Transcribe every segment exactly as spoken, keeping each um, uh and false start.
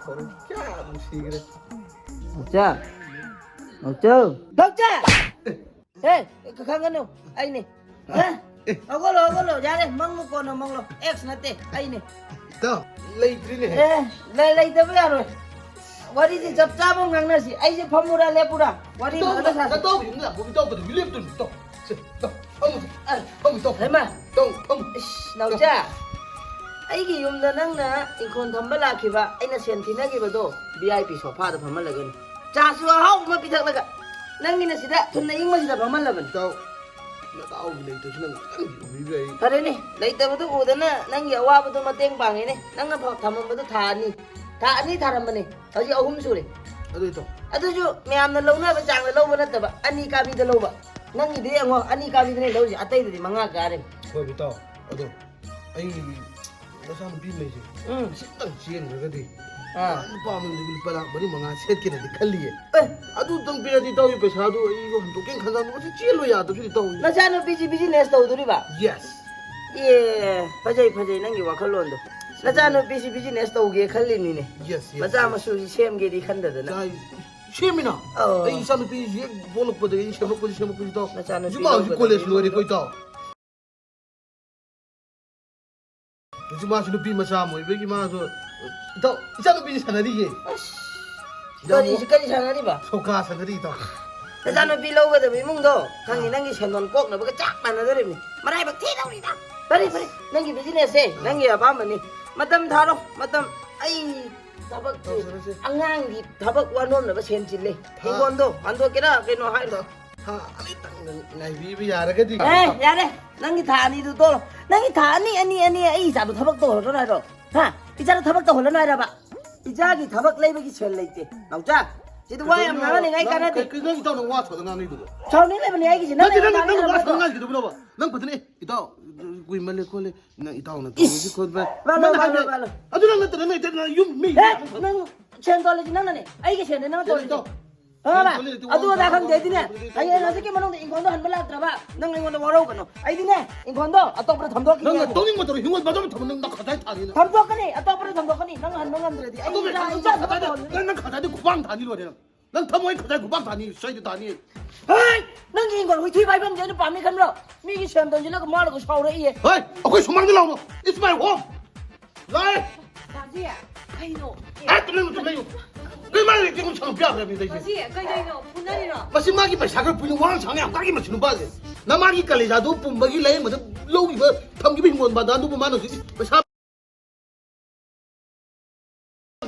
ꯀꯌꯥ ꯅꯨꯡꯁꯤꯈ꯭ꯔꯦ꯫ ꯅꯥꯎꯆꯥ꯫ ꯅꯥꯎꯆꯥ꯫ ꯅꯥꯎꯆꯥ! ꯑꯦ, ꯈꯪꯒꯅꯨ꯫ ꯑꯩꯅꯦ꯫ ꯍꯦ? ꯑꯦ꯫ ꯍꯧꯒꯠꯂꯣ, ꯍꯧꯒꯠꯂꯣ꯫ ꯌꯥꯔꯦ, ꯃꯪꯕ ꯀꯣꯟꯅ ꯃꯪꯂꯣ꯫ ꯑꯦꯛꯁ ꯅꯠꯇꯦ, ꯑꯩꯅꯦ꯫ ꯏꯇꯥꯎ, ꯂꯩꯇ꯭ꯔꯤꯅꯦ꯫ ꯑꯦ, ꯂꯩ-, ꯂꯩꯇꯕ ꯌꯥꯔꯣꯏ꯫ ꯋꯥꯔꯤꯁꯦ ꯆꯞ ꯆꯥꯕ ꯑꯃ ꯉꯥꯡꯅꯁꯤ꯫ ꯑꯩꯁꯦ ꯐꯝꯃꯨꯔꯥ, ꯂꯦꯞꯄꯨꯔꯥ? ꯋꯥꯔꯤ ꯏꯇꯥꯎ, ꯐꯖꯅ ꯁꯥꯁꯤ꯫ ꯅꯇꯥꯎꯒꯤ ꯌꯨꯝꯗ ꯂꯥꯛꯄꯕꯨ ꯏꯇꯥꯎ ꯀꯩꯗꯧꯕꯒꯤ ꯂꯦꯞꯇꯣꯏꯅꯣ? ꯏꯇꯥꯎ, ꯁꯦ, ꯏꯇꯥꯎ, ꯐꯝꯃꯨ, ꯁꯦ꯫ ꯑ, ꯐꯝꯃꯨ, ꯏꯇꯥꯎ꯫ ꯍꯩꯃꯥ꯫ ꯏꯇꯥꯎ, ꯐꯝꯃꯨ꯫ ꯏꯁ, ꯅꯥꯎꯆꯥ, ꯑꯩꯒꯤ ꯌꯨꯝꯗ ꯅꯪꯅ ꯏꯪꯈꯣꯜ ꯊꯝꯕ ꯂꯥꯛꯈꯤꯕ, ꯑꯩꯅ ꯁꯦꯟ ꯊꯤꯅꯈꯤꯕꯗꯣ, ꯚꯤ ꯑꯥꯏ ꯄꯤ ꯁꯣꯐꯥꯗ ꯐꯝꯍꯜꯂꯒꯅꯤ꯫ ꯆꯥꯁꯨ ꯑꯍꯥꯎꯕ ꯑꯃ ꯄꯤꯊꯛꯂꯒ, ꯅꯪꯒꯤꯅ ꯁꯤꯗ ꯊꯨꯝꯅ ꯏꯪꯕꯁꯤꯗ ꯐꯝꯍꯜꯂꯕꯅꯤ꯫ ꯏꯇꯥꯎ, ꯅꯇꯥꯎꯒꯤ ꯂꯩꯇ꯭ꯔꯁꯨ ꯅꯪ ꯈꯤꯇꯪꯗꯤ ꯎꯕꯤꯕ ꯌꯥꯏ꯫ ꯐꯔꯦꯅꯦ, ꯂꯩꯇꯕꯗꯨ ꯎꯗꯅ ꯅꯪꯒꯤ ꯑꯋꯥꯕꯗꯣ ꯃꯇꯦꯡ ꯄꯥꯡꯉꯦꯅꯦ꯫ ꯅꯪꯅ ꯐ-, ꯊꯝꯃꯝꯕꯗꯣ ꯊꯥ ꯑꯅꯤ, ꯊꯥ ꯑꯅꯤ ꯊꯥꯔꯝꯕꯅꯦ, ꯍꯧꯖꯤꯛ ꯑꯍꯨꯝ ꯁꯨꯔꯦ꯫ ꯑꯗꯨ ꯏꯇꯥꯎ꯫ ꯑꯗꯨꯁꯨ ꯃꯌꯥꯝꯅ ꯂꯧꯅꯕ ꯆꯥꯡꯗ ꯂꯧꯕ ꯅꯠꯇꯕ, ꯑꯅꯤ ꯀꯥꯕꯤꯗ ꯂꯧꯕ꯫ ꯅꯪꯒꯤꯗꯤ ꯌꯦꯡꯉꯣ, ꯑꯅꯤ ꯀꯥꯕꯤꯗꯅꯦ ꯂꯧꯔꯤꯁꯦ, ꯑꯇꯩꯗꯨꯗꯤ ꯃꯉꯥ ꯀꯥꯔꯦ꯫ ꯍꯣꯏ, ꯏꯇꯥꯎ꯫ ꯑꯗꯣ ꯑꯩ ꯅꯆꯥꯅꯨꯄꯤ ꯂꯩꯁꯦ ꯎꯝ꯫ ꯁꯤꯇꯪ ꯆꯦꯟꯈ꯭ꯔꯒꯗꯤ ꯑꯥ꯫ ꯅꯨꯄꯥ ꯑꯃꯗꯒꯤ ꯂꯨꯄꯥ ꯂꯥꯛ ꯃꯔꯤ ꯃꯉꯥ ꯁꯦꯠꯀꯦꯅꯗꯤ ꯈꯜꯂꯤꯌꯦ꯫ ꯑꯦ꯫ ꯑꯗꯨꯇꯪ ꯄꯤꯔꯗꯤ ꯏꯇꯥꯎꯒꯤ ꯄꯩꯁꯥꯗꯨ ꯑꯩꯁꯨ ꯍꯟꯗꯣꯛꯀꯦꯅ ꯈꯟꯖꯕꯅꯤ꯫ ꯃꯁꯤ ꯆꯦꯜꯂꯣ ꯌꯥꯗꯕꯁꯤꯗꯤ ꯏꯇꯥꯎ꯫ ꯅꯆꯥꯅꯨꯄꯤꯁꯤ ꯕꯤꯖꯤꯅꯦꯁ ꯇꯧꯗꯣꯔꯤꯕ? ꯌꯦꯁ꯫ ꯑꯦ, ꯐꯖꯩ, ꯐꯖꯩ ꯅꯪꯒꯤ ꯋꯥꯈꯜꯂꯣꯟꯗꯣ꯫ ꯅꯆꯥꯅꯨꯄꯤꯁꯤ ꯕꯤꯖꯤꯅꯦꯁ ꯇꯧꯒꯦ ꯈꯜꯂꯤꯅꯤꯅꯦ꯫ ꯌꯦꯁ, ꯌꯦꯁ, ꯃꯆꯥ ꯌꯦꯁ꯫ ꯃꯁꯨꯁꯤ ꯁꯦꯝꯒꯦꯗꯤ ꯈꯟꯗꯗꯅ꯫ ꯌꯥꯏ꯫ ꯁꯦꯝꯃꯤꯅ꯫ ꯑꯣ꯫ ꯑꯩ ꯏꯆꯥꯅꯨꯄꯤꯁꯤ ꯍꯦꯛ ꯄꯣꯛꯂꯛꯄꯗꯒꯤ ꯑꯩ ꯁꯦꯝꯃꯛꯄꯁꯤ, ꯁꯦꯝꯃꯛꯄꯁꯤ ꯏꯇꯥꯎ꯫ ꯅꯆꯥꯅꯨꯄꯤ ꯍꯧꯖꯤꯛ ꯃꯥ ꯍꯧꯖꯤꯛ ꯂꯧꯒꯗꯕ ꯀꯣꯂꯦꯖ ꯂꯣꯏꯔꯦꯀꯣ ꯏꯃꯨꯡꯗꯣ꯫ ꯏꯇꯥꯎ꯫ ꯍꯧꯖꯤꯛ ꯃꯥꯁꯤ ꯅꯨꯄꯤ ꯃꯆꯥ ꯑꯃ ꯑꯣꯏꯕꯒꯤ ꯃꯥꯁꯨ, ꯏꯇꯥꯎ, ꯏꯆꯥꯅꯨꯄꯤꯁꯤ ꯁꯥꯟꯅꯔꯤꯌꯦ꯫ ꯑꯁ, ꯏꯇꯥꯎ, ꯀꯔꯤꯁꯤ, ꯀꯔꯤ ꯁꯥꯟꯅꯔꯤꯕ? ꯁꯣꯀꯥ ꯁꯥꯟꯅꯔꯤ, ꯏꯇꯥꯎ꯫ ꯅꯆꯥꯅꯨꯄꯤ ꯂꯧꯒꯗꯕ ꯏꯃꯨꯡꯗꯣ, ꯈꯪꯉꯤ, ꯑꯥ꯫ ꯅꯪꯒꯤ ꯁꯦꯟꯗꯣꯟ ꯀꯣꯛꯅꯕꯒ ꯆꯞ ꯃꯥꯟꯅꯗꯣꯔꯤꯕꯅꯤ꯫ ꯃꯔꯥꯏꯕꯛ ꯊꯤꯗꯧꯔꯤꯗ꯫ ꯐꯔꯦ, ꯐꯔꯦ, ꯅꯪꯒꯤ ꯕꯤꯖꯤꯅꯦꯁꯁꯦ, ꯑꯥ꯫ ꯅꯪꯒꯤ ꯑꯄꯥꯝꯕꯅꯤ꯫ ꯃꯇꯝ ꯊꯥꯔꯣ, ꯃꯇꯝ꯫ ꯑꯩ ꯊꯕꯛꯀꯤ, ꯇꯧꯖꯔꯁꯦ꯫ ꯑꯉꯥꯡꯒꯤ ꯊꯕꯛ ꯋꯥꯅꯣꯝꯅꯕ ꯁꯦꯟ ꯆꯤꯜꯂꯦ꯫ ꯊꯥ-, ꯍꯤꯡꯒꯣꯜꯗꯣ ꯍꯟꯗꯣꯛꯀꯦꯔꯥ ꯀꯩꯅꯣ ꯍꯥꯏꯔꯣ꯫ ꯊꯥ ꯑꯅꯤꯇꯪ ꯉꯥꯏꯕꯤꯕ ꯌꯥꯔꯒꯗꯤ꯫ ꯑꯦ, ꯌꯥꯔꯦ꯫ ꯅꯪꯒꯤ ꯊꯥ ꯑꯅꯤꯗꯨ ꯇꯣꯛꯑꯣ꯫ ꯅꯪꯒꯤ ꯊꯥ ꯑꯅꯤ, ꯑꯅꯤ, ꯑꯅꯤ ꯑꯩ ꯏꯆꯥꯗꯣ ꯊꯕꯛ ꯇꯧꯍꯜꯂꯣ ꯍꯥꯏꯔꯣ? ꯍꯥ? ꯏꯆꯥꯗꯣ ꯊꯕꯛ ꯇꯧꯍꯜꯂꯅꯨ ꯍꯥꯏꯔꯕ? ꯏꯆꯥꯒꯤ ꯊꯕꯛ ꯂꯩꯕꯒꯤ ꯁꯦꯜ ꯂꯩꯇꯦ꯫ ꯅꯥꯎꯆꯥ, ꯁꯤꯗ ꯋꯥ ꯌꯥꯝ ꯀꯩꯗꯧꯔꯤꯅꯣ? ꯉꯥꯡꯍꯟꯅꯤꯡꯉꯥꯏ ꯅꯪ ꯀꯥꯟꯅꯗꯦ꯫ ꯀꯩ-, ꯀꯩꯅꯣ ꯏꯇꯥꯎ ꯅꯪ ꯋꯥ ꯁꯥꯗꯅ ꯉꯥꯡꯅꯩꯗꯨꯕꯣ? ꯁꯥꯎꯅꯤꯡꯂꯤꯕꯅꯤ ꯑꯩꯒꯤꯁꯦ꯫ ꯅꯪꯅ ꯅꯠꯇꯦ, ꯅꯪ, ꯌꯥꯝ ꯅꯪ ꯋꯥ ꯉꯥꯡꯍꯟꯕꯗꯣ꯫ ꯁꯥꯗꯅ ꯉꯥꯡꯉꯤꯗꯨꯕꯨ ꯅꯣꯕ? ꯅꯪ ꯐꯖꯅ ꯏꯇꯥꯎ, ꯀꯨꯏꯃꯜꯂꯦ ꯈꯣꯠꯂꯦ, ꯅꯪ ꯏꯇꯥꯎꯅ ꯇꯧꯕꯁꯤ ꯏꯁ! ꯈꯣꯠꯄ꯫ ꯃꯥꯂꯣ, ꯅꯪ ꯃꯥꯂꯣ, ꯍꯥꯏꯕ-, ꯃꯥꯂꯣ꯫ ꯑꯗꯨ ꯅꯪ ꯅꯠꯇꯅ ꯅꯪ ꯏꯇꯩ ꯅꯪ ꯌꯨꯝ ꯃꯤ ꯍꯦ! ꯅꯪ ꯁꯦꯟ ꯇꯣꯜꯂꯤꯁꯤ ꯅꯪꯅꯅꯦ, ꯑꯩꯒꯤ ꯁꯦꯟꯗ ꯅꯪꯅ ꯀꯩꯅꯣ ꯇꯣꯜꯂꯤꯁꯦ꯫ ꯏꯇꯥꯎ, ꯈꯪꯉꯕ? ꯑꯗꯨ ꯑꯗꯥ ꯈꯪꯗꯦ꯫ ꯑꯩꯗꯤꯅꯦ, ꯍꯌꯦꯡ ꯍꯧꯖꯤꯛꯀꯤ ꯃꯅꯨꯡꯗ ꯏꯪꯈꯣꯜꯗꯣ ꯍꯟꯕ ꯂꯥꯛꯇ꯭ꯔꯕ, ꯅꯪ ꯑꯩꯉꯣꯟꯗ ꯋꯥꯔꯧꯒꯅꯨ꯫ ꯑꯩꯗꯤꯅꯦ, ꯏꯪꯈꯣꯜꯗꯣ ꯑꯇꯣꯞꯄꯗ ꯊꯝꯗꯣꯛꯈꯤꯒꯦ꯫ ꯅꯪꯅ ꯇꯧꯅꯤꯡꯕ ꯇꯧꯔꯣ, ꯍꯤꯡꯒꯣꯜ ꯕꯖꯥꯔ ꯊꯝꯃꯣ, ꯅꯪ ꯅꯈꯥꯖꯥꯏ ꯊꯥꯅꯤ ꯅꯪ꯫ ꯊꯝꯗꯣꯛꯀꯅꯤ, ꯑꯇꯣꯞꯄꯗ ꯊꯝꯗꯣꯛꯀꯅꯤ꯫ ꯅꯪ ꯍꯟꯕ ꯉꯝꯗ꯭ꯔꯗꯤ ꯑꯩ ꯑꯇꯣꯞꯄ ꯏꯆꯥ, ꯅꯪ ꯏꯆꯥ ꯅꯈꯥꯖꯥꯏꯗ, ꯅꯪ ꯅꯈꯥꯖꯥꯏꯗ ꯈꯨꯄꯥꯛ ꯊꯥꯅꯤ ꯂꯣꯏꯔꯦ ꯅꯪ꯫ ꯅꯪ ꯊꯝꯃꯣ, ꯑꯩ ꯈꯖꯥꯏ ꯈꯨꯄꯥꯛ ꯊꯥꯅꯤ, ꯁꯣꯏꯗ ꯊꯥꯅꯤ꯫ ꯍꯦ! ꯅꯪꯒꯤ ꯏꯪꯈꯣꯜ ꯍꯨꯏꯊꯤ ꯐꯥꯏꯐꯝꯁꯦ ꯑꯩꯅ ꯄꯥꯝꯃꯤ ꯈꯟꯕ꯭ꯔꯣ? ꯃꯤꯒꯤ ꯁꯦꯝ ꯇꯧꯁꯤꯜꯂꯒ ꯃꯥꯅꯒ ꯁꯥꯎꯔꯛꯏꯌꯦ꯫ ꯍꯦ! ꯑꯩꯈꯣꯏ ꯁꯨꯃꯥꯡꯗ ꯂꯥꯎꯅꯣ꯫ It's my home. ꯂꯥꯏ! ꯕꯥꯖꯤ, ꯀꯩꯅꯣ? ꯑꯦ, ꯇꯨꯃꯤꯟ ꯂꯩꯌꯨ, ꯇꯨꯃꯤꯟ ꯂꯩꯌꯨ꯫ ꯀꯩ ꯃꯥꯅ ꯂꯩꯇꯦ, ꯑꯩꯉꯣꯟꯗ ꯁꯪ ꯄꯤꯌꯥ ꯍꯥꯏꯕꯅꯤ ꯇꯧꯔꯤꯁꯦ꯫ ꯕꯥꯖꯤ, ꯀꯩꯗꯧꯔꯤꯅꯣ? ꯐꯨꯅꯔꯤꯔꯣ? ꯃꯁꯤ ꯃꯥꯒꯤ ꯄꯩꯁꯥ ꯈꯔ ꯄꯨꯏꯅ ꯋꯥꯉꯥꯡ ꯁꯉꯥꯡ ꯌꯥꯝ ꯀꯥꯒꯤ ꯃꯁꯤ ꯅꯨꯄꯥꯁꯦ꯫ ꯅꯃꯥꯒꯤ ꯀꯂꯦꯖꯥꯗꯨ ꯄꯨꯝꯕꯒꯤ ꯂꯥꯏꯌꯦꯡꯕꯗ ꯂꯧꯈꯤꯕ, ꯊꯝꯈꯤꯕ ꯍꯤꯡꯒꯣꯜ ꯕꯟꯗꯥꯟꯗꯨꯕꯨ ꯃꯥꯅ ꯍꯧꯖꯤꯛ ꯄꯩꯁꯥ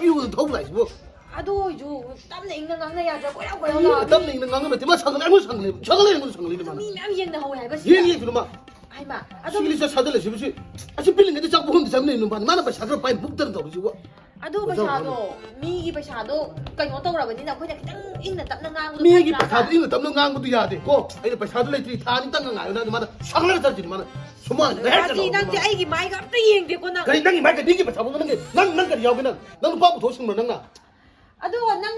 ꯄꯤꯔꯨꯕꯗ ꯊꯧꯕ ꯂꯥꯛꯏꯁꯤꯕꯨ? ꯑꯗꯨ ꯑꯣꯏꯁꯨ ꯇꯞꯅ ꯏꯪꯅ ꯉꯥꯡꯅ ꯌꯥꯗ꯭ꯔꯥ? ꯀꯣꯏꯔꯥꯎ ꯀꯣꯏꯔꯥꯎ ꯂꯥꯎꯔꯗꯤ꯫ ꯇꯞꯅ ꯏꯪꯅ ꯉꯥꯡꯅꯕ ꯅꯠꯇꯦ, ꯃꯥ ꯁꯪꯒꯠꯂꯦ, ꯑꯩꯉꯣꯟꯗ ꯁꯪꯒꯠꯂꯦ, ꯁꯪꯒꯠꯂꯦ, ꯑꯩꯉꯣꯟꯗ ꯁꯪꯒꯠꯂꯦ ꯃꯥꯅ꯫ ꯃꯤ ꯃꯌꯥꯝ ꯌꯦꯡꯅꯍꯧꯋꯦ ꯍꯥꯏꯕ ꯁꯤꯗ꯫ ꯌꯦꯡ ꯌꯦꯡꯗꯨꯅ ꯃꯥ꯫ ꯍꯥꯏꯃ, ꯑꯗꯨꯝ ꯁꯤꯒꯤ ꯂꯤꯁꯇ ꯁꯥꯗ ꯂꯩꯁꯤꯕꯨ ꯁꯤ꯫ ꯑꯁꯤ ꯄꯤꯜꯂꯤꯉꯩꯗ ꯆꯥꯛ ꯄꯨꯈꯝꯗ ꯆꯥꯃꯤꯟꯅꯩ ꯅꯨꯄꯥꯅꯤ꯫ ꯃꯥꯅ ꯄꯩꯁꯥ ꯈꯔ ꯄꯥꯏ ꯃꯨꯛꯇꯅ ꯇꯧꯔꯤꯁꯤꯕꯨ꯫ ꯑꯗꯨ ꯄꯩꯁꯥꯗꯣ, ꯃꯤꯒꯤ ꯄꯩꯁꯥꯗꯣ ꯀꯩꯅꯣ ꯇꯧꯔꯕꯅꯤꯅ ꯑꯩꯈꯣꯏꯅ ꯈꯤꯇꯪ ꯏꯪꯅ ꯇꯞꯅ ꯉꯥꯡꯕꯗꯣ ꯃꯤꯒꯤ ꯐꯠꯇ꯭ꯔꯥ? ꯄꯩꯁꯥꯗꯣ ꯏꯪꯅ ꯇꯞꯅ ꯉꯥꯡꯕꯗꯨ ꯌꯥꯗꯦ ꯀꯣ꯫ ꯑꯩꯅ ꯄꯩꯁꯥꯗꯣ ꯂꯩꯇ꯭ꯔꯤ, ꯊꯥ ꯑꯅꯤꯇꯪ ꯉꯥꯏꯌꯨ ꯅꯪ꯫ ꯃꯥꯅ ꯁꯪꯂꯒ ꯆꯠꯁꯤꯅꯤ ꯃꯥꯅ꯫ ꯁꯨꯃꯥꯡꯁꯤꯗ ꯍꯦꯛ ꯕꯥꯖꯤ, ꯆꯠꯂꯛꯑꯣ ꯅꯪꯗꯤ ꯃꯥꯅ꯫ ꯑꯩꯒꯤ ꯃꯥꯏꯒ ꯑꯝꯇ ꯌꯦꯡꯗꯦꯀꯣ ꯅꯪ꯫ ꯀꯔꯤ ꯅꯪꯒꯤ ꯃꯥꯏ ꯀꯩ ꯃꯤꯒꯤ ꯄꯩꯁꯥ ꯐꯪꯕ ꯅꯪꯒꯤ? ꯅꯪ, ꯅꯪ ꯀꯔꯤ ꯌꯥꯎꯒꯦ ꯅꯪ? ꯅꯪ ꯅꯨꯄꯥ ꯄꯨꯊꯣꯛ ꯁꯤꯡꯕ꯭ꯔꯣ ꯅꯪꯅ? ꯑꯗꯨꯒ ꯅꯪ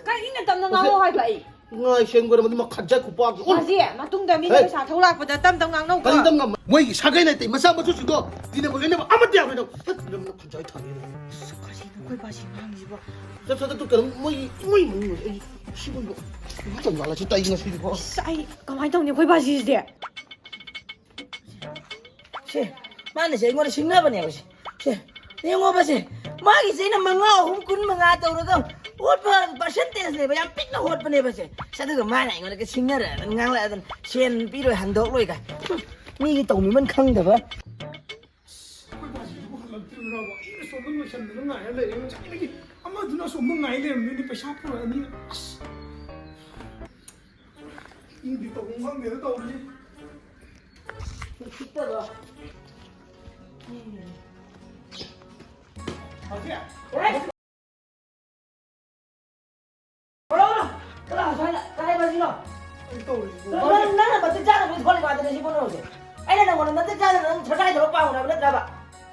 ꯈꯔ ꯏꯪꯅ ꯇꯞꯅ ꯉꯥꯡꯉꯣ ꯍꯥꯏꯕ ꯑꯩ꯫ ꯉꯥꯏ ꯁꯦꯡꯕ ꯑꯣꯏꯔꯝꯃꯗꯤ ꯃꯈꯠ ꯖꯠ ꯈꯨꯄꯥꯛꯁꯦ꯫ ꯑꯣ꯫ ꯕꯥꯖꯤ, ꯃꯇꯨꯡꯗ ꯃꯤꯅ ꯍꯦ꯫ ꯄꯩꯁꯥ ꯊꯧ ꯂꯥꯛꯄꯗ ꯇꯞ ꯇꯞ ꯉꯥꯡꯅꯧꯀꯣ꯫ ꯀꯔꯤ ꯇꯞ ꯉꯝ-, ꯃꯣꯏꯒꯤ ꯁꯥꯒꯩ ꯅꯥꯇꯩ ꯃꯆꯥ ꯃꯁꯨꯁꯤꯡꯗꯣ ꯇꯤꯟꯅꯕ ꯂꯣꯏꯅꯕ ꯑꯃꯠꯇ ꯌꯥꯔꯣꯏ ꯅꯪ꯫ ꯍꯠ, ꯅꯪꯅ ꯈꯟꯖꯥꯏ ꯊꯥꯅꯤ ꯅꯪ꯫ ꯑꯁ, ꯀꯔꯤꯅꯣ ꯑꯩꯈꯣꯏ ꯕꯥꯖꯤ ꯉꯥꯡꯉꯤꯁꯤꯕꯣ? ꯆꯠ, ꯆꯠ, ꯆꯠ, ꯀꯩꯅꯣ ꯃꯣꯏꯒꯤ ꯏꯃꯣꯏ ꯃꯅꯨꯡ ꯑꯩ ꯁꯤꯕꯣꯏꯕ꯫ ꯃꯇꯝ ꯂꯥꯜꯂꯁꯤ ꯇꯥꯏ ꯉꯁꯤꯗꯤꯀꯣ꯫ ꯑꯁ, ꯑꯩ ꯀꯃꯥꯏꯅ ꯇꯧꯅꯤ ꯑꯩꯈꯣꯏ ꯕꯥꯖꯤꯁꯤꯗꯤ? ꯁꯦ, ꯃꯥꯅꯁꯦ ꯑꯩꯉꯣꯟꯗ ꯁꯤꯡꯅꯕꯅꯦꯕ ꯁꯦ꯫ ꯁꯦ, ꯌꯦꯡꯉꯣꯕ ꯁꯦ꯫ ꯃꯥꯒꯤꯁꯦ ꯑꯩꯅ ꯃꯉꯥ, ꯑꯍꯨꯝ, ꯀꯨꯟ ꯃꯉꯥ ꯇꯧꯔꯒ ꯍꯣꯠꯄ percentageꯅꯦꯕ, ꯌꯥꯝ ꯄꯤꯛꯅ ꯍꯣꯠꯄꯅꯦꯕ ꯁꯦ꯫ ꯁꯦ, ꯑꯗꯨꯒ ꯃꯥꯅ ꯑꯩꯉꯣꯟꯗꯒ ꯁꯤꯡꯅꯔꯛꯑꯗꯅ ꯉꯥꯡꯂꯛꯑꯗꯅ ꯁꯦꯟ ꯄꯤꯔꯣꯏ, ꯍꯟꯗꯣꯛꯂꯣꯏ ꯀꯥꯏ꯫ ꯍꯨꯝ, ꯃꯤꯒꯤ ꯇꯧꯃꯤꯃꯟ ꯈꯪꯗꯕ꯫ ꯑꯩꯈꯣꯏ ꯕꯥꯖꯤꯗꯨꯕꯨ ꯍꯜꯂꯛꯇ꯭ꯔꯤꯕ꯭ꯔꯥꯕ? ꯑꯩꯅ ꯁꯣꯝꯗ ꯂꯣꯏꯁꯟꯗꯅ ꯉꯥꯏꯔ ꯂꯩꯔꯦ꯫ ꯉꯁꯥꯏꯗꯒꯤ ꯑꯃꯗꯨꯅ ꯑꯁꯣꯝꯗ ꯉꯥꯏ ꯂꯩꯔꯝꯗꯣꯏꯅꯤ, ꯄꯩꯁꯥ ꯄꯨꯔꯛꯑꯅꯤ꯫ ꯑꯁ! ꯏꯗꯤ ꯇꯧꯐꯝ ꯈꯪꯗꯦꯗ ꯇꯧꯔꯤꯁꯦ꯫ ꯎꯁꯤꯠꯇꯕ꯫ ꯍꯧꯖꯤꯛ? ꯀꯅꯥ ꯁ꯭ꯋꯥꯏꯗ? ꯀꯗꯥꯏ ꯕꯥꯖꯤꯅꯣ? ꯑꯩ ꯇꯧꯔꯤꯁꯤꯕꯨ ꯅꯪ, ꯅꯪ, ꯅꯪꯅ ꯃꯇꯤꯛ ꯆꯥꯗꯕꯩ ꯊꯣꯛꯂꯤꯕ ꯉꯥꯛꯇꯅꯦ ꯁꯤ ꯄꯨꯝꯅꯃꯛꯁꯦ꯫ ꯑꯩꯅ ꯅꯪꯉꯣꯟꯗ ꯃꯇꯤꯛ ꯆꯥꯗꯅ ꯅꯪ ꯁꯔꯀꯥꯔꯒꯤ ꯊꯕꯛ ꯄꯥꯝꯃꯣ ꯍꯥꯏꯕ ꯅꯠꯇ꯭ꯔꯕ?